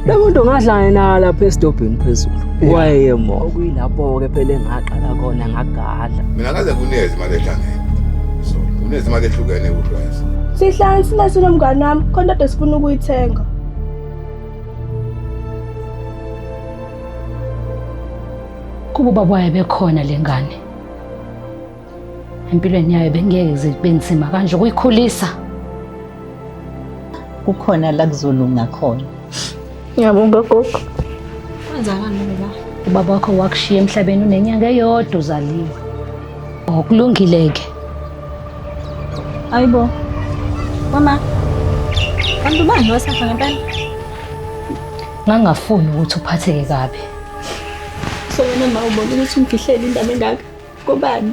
Le muntu ngahlangana naye lapha esitobhini phezulu. Wayemo. Okuyilapho-ke phela engaqala khona ngagadla. Mina ngaze kunezi imali ehlangene. So, kunezi imali ehlukene kuhlwesa. Sihlale sina sinomngane wami khona into esifuna ukuyithenga. Kuba ubaba wayo bekhona le ngane. Empilweni yayo bengeke kuze kube nzima kanje ukuyikhulisa. Kukhona la kuzolunga khona. Ngiyabonga gogo. Kwenzakalani baba? Ubaba wakho wakushiya emhlabeni unenyanga eyodwa uzaliwe. Okulungile-ke. Ayibo. Mama. Kanti ubani wasafa ngempela? Ngangingafuni ukuthi uphatheke kabi. So wena ma ubona ukuthi ungifihlele indaba engaka. Kobani?